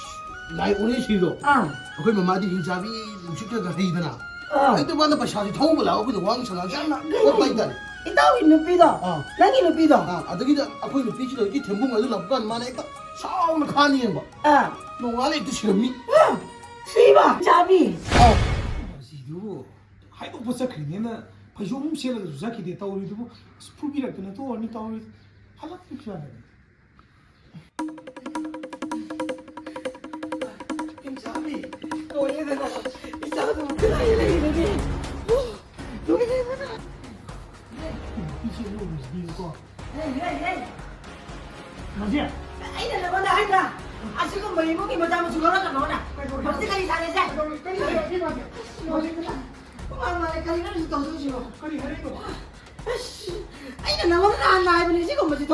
ꯂꯥꯏ ꯑꯣꯔꯦ ꯁꯤꯔꯤꯗꯣ꯫ ꯑꯥ꯫ ꯑꯩꯈꯣꯏ ꯃꯃꯥꯗꯤ ꯍꯤꯡꯆꯥꯕꯤ ꯅꯨꯡꯁꯤꯠ ꯈꯔ ꯈꯔ ꯍꯩꯗꯅ꯫ ꯑꯥ꯫ ꯑꯗꯨ ꯃꯥꯅ ꯄꯩꯁꯥꯁꯤ ꯊꯧꯕ ꯂꯥꯛꯑꯣ, ꯑꯩꯈꯣꯏꯗ ꯋꯥꯡ ꯁꯉꯥꯡ ꯌꯥꯝꯅ ꯀꯩꯅꯣ, ꯀꯣꯛꯄ ꯍꯥꯏꯇꯥꯔꯦ꯫ ꯏꯇꯥꯎꯒꯤ ꯅꯨꯄꯤꯗꯣ? ꯑꯥ꯫ ꯅꯪꯒꯤ ꯅꯨꯄꯤꯗꯣ? ꯑꯥ, ꯑꯗꯒꯤꯗꯤ ꯑꯩꯈꯣꯏ ꯅꯨꯄꯤꯁꯤꯅ ꯍꯧꯖꯤꯛꯀꯤ ꯊꯦꯝꯕꯨꯡ ꯑꯗꯨ ꯂꯥꯛꯄ ꯀꯥꯟꯗ ꯃꯥꯅ ꯍꯦꯛꯇ ꯁꯥꯎꯅ ꯈꯥꯅ ꯌꯦꯡꯕ꯫ ꯑꯥ꯫ ꯅꯣꯡꯉꯥꯜꯂꯦ ꯍꯦꯛꯇ ꯁꯤꯔꯝꯃꯤ꯫ ꯑꯥ꯫ ꯁꯤꯕ? ꯆꯥꯕꯤ? ꯑꯥ꯫ ꯃꯁꯤꯗꯨꯕꯨ ꯍꯥꯏꯗꯣꯛꯄ ꯆꯠꯈ꯭ꯔꯤꯅꯦꯅ ꯐꯩꯖꯣꯝ ꯑꯃ ꯁꯦꯠꯂꯒꯁꯨ ꯆꯠꯈꯤꯗꯦ ꯇꯧꯔꯤꯗꯨꯕꯨ꯫ ꯑꯁ, ꯐꯨꯕꯤꯔꯛꯇꯅ ꯇꯣꯛꯑꯅꯤ ꯇꯧꯔꯤ꯫ ꯍꯜꯂꯛꯇ꯭ꯔꯤꯁꯨ ꯌꯥꯗꯦ꯫ ꯏꯆꯥꯕꯤ, ꯂꯣꯏꯔꯦꯗꯅ꯫ ꯏꯆꯥꯗꯨꯕꯨ ꯀꯗꯥꯏꯗ ꯂꯩꯔꯤꯕꯒꯦ? ꯂꯣꯏꯔꯦꯗꯅ꯫ ꯅꯨꯄꯤꯁꯦ ꯂꯧꯔꯤꯁꯤꯗꯤꯀꯣ꯫ ꯍꯦ, ꯍꯦ, ꯍꯦ꯫ ꯃꯥꯖꯤ꯫ ꯑꯩꯅ ꯅꯉꯣꯟꯗ ꯍꯥꯏꯗ꯭ꯔꯥ? ꯑꯁꯤꯒꯨꯝꯕ ꯏꯃꯨꯡꯒꯤ ꯃꯆꯥ ꯃꯁꯨ ꯂꯧꯔꯛꯀꯅꯣꯅ꯫ ꯀꯩꯗꯧꯔꯒꯦ? ꯃꯁꯤ ꯀꯔꯤ ꯁꯥꯔꯦꯁꯦ? ꯀꯩꯗꯧꯔꯒꯦ? ꯀꯔꯤ ꯁꯥꯔꯒꯦ, ꯃꯥꯖꯤ? ꯃꯥꯖꯤ, ꯀꯔꯤ? ꯃꯥ, ꯃꯥ, ꯀꯔꯤꯅꯣ ꯍꯧꯖꯤꯛ ꯇꯧꯗꯣꯏꯁꯤꯕꯣ? ꯀꯔꯤ ꯍꯥꯏꯔꯛꯏꯅꯣ? ꯑꯁ, ꯑꯩꯅ ꯅꯉꯣꯟꯗ ꯅꯍꯥꯟ ꯍꯥꯏꯕꯅꯦ, ꯁꯤꯒꯨꯝꯕꯁꯤ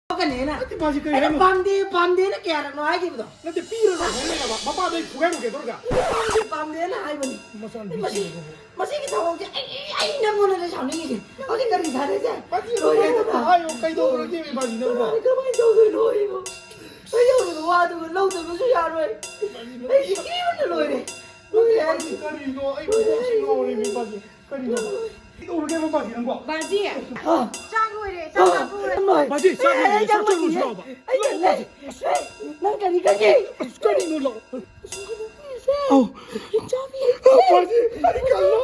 ꯊꯣꯛꯀꯅꯦꯅ꯫ ꯅꯠꯇꯦ, ꯃꯥꯁꯤ ꯀꯔꯤ ꯑꯩꯅ ꯍꯥꯏꯅꯣ? ꯄꯥꯝꯗꯦ, ꯄꯥꯝꯗꯦꯅ ꯀꯌꯥꯔꯛꯅꯣ ꯍꯥꯏꯈꯤꯕꯗꯣ? ꯅꯠꯇꯦ, ꯄꯤꯔꯅꯨ ꯍꯥꯏꯔꯛꯑꯦꯕ꯫ ꯃꯄꯥꯗ ꯑꯩ ꯐꯨꯒꯥꯏꯔꯨꯒꯦ ꯇꯧꯔꯒ꯫ ꯄꯥꯝꯗꯦ, ꯄꯥꯝꯗꯦꯅ ꯍꯥꯏꯕꯅꯤ꯫ ꯃꯆꯥꯅꯨꯄꯤ ꯃꯁꯤ, ꯁꯤꯕꯕꯨ꯫ ꯃꯁꯤꯒꯤ ꯊꯕꯛꯁꯦ ꯑꯩ, ꯑꯩ, ꯑꯩ ꯅꯪꯉꯣꯟꯗꯅꯦ ꯁꯥꯎꯅꯤꯡꯉꯤꯁꯦ꯫ ꯍꯧꯖꯤꯛ ꯀꯔꯤ ꯁꯥꯟꯅꯁꯦ? ꯃꯁꯤ ꯂꯣꯏꯔꯦꯗꯅ꯫ ꯍꯥꯏꯌꯣ, ꯀꯩꯗꯧꯔꯒꯦ ꯏꯕꯥꯅꯤ ꯅꯪꯕꯣ? ꯀꯃꯥꯏꯅ, ꯀꯃꯥꯏꯅ ꯇꯧꯗꯣꯏꯅꯣ ꯑꯩꯕꯣ? ꯑꯩ ꯌꯧꯔꯤꯕ ꯋꯥꯗꯨꯒ ꯂꯧꯗꯕꯁꯨ ꯌꯥꯔꯣꯏ꯫ ꯏꯕꯥꯅꯤ ꯅꯪꯕꯣ? ꯑꯩ ꯁꯤꯕꯅ ꯂꯣꯏꯔꯦ꯫ ꯂꯣꯏꯔꯦ ꯍꯥꯏꯁꯤ꯫ ꯀꯔꯤꯅꯣ? ꯑꯩ ꯀꯣꯛꯁꯤ ꯉꯥꯎꯔꯦ, ꯏꯕꯥꯅꯤ꯫ ꯀꯔꯤꯅꯣ? ꯀꯩꯗꯧꯔꯒꯦ ꯃꯄꯥꯁꯤ ꯅꯪꯕꯣ? ꯕꯥꯖꯤ, ꯑꯥ꯫ ꯆꯥꯛ ꯂꯣꯏꯔꯦ, ꯆꯥꯛ ꯆꯥꯊꯣꯛꯎꯔꯦ꯫ ꯏꯃꯥꯏ꯫ ꯕꯥꯖꯤ, ꯆꯥꯛ ꯑꯦ, ꯂꯣꯏꯔꯦ, ꯆꯥꯛ ꯆꯥꯊꯣꯛꯎꯔꯁꯤ ꯂꯥꯛꯑꯣꯕ꯫ ꯑꯩ ꯆꯪꯉꯦ꯫ ꯑꯁ, ꯑꯦ, ꯅꯪ ꯀꯔꯤ ꯈꯪꯉꯤ? ꯑꯁ, ꯀꯔꯤꯅꯣ ꯂꯥꯛꯑꯣ꯫ ꯑꯧ꯫ ꯆꯥꯕꯤ꯫ ꯑꯧ, ꯕꯥꯖꯤ, ꯑꯩ ꯀꯜꯂꯣ꯫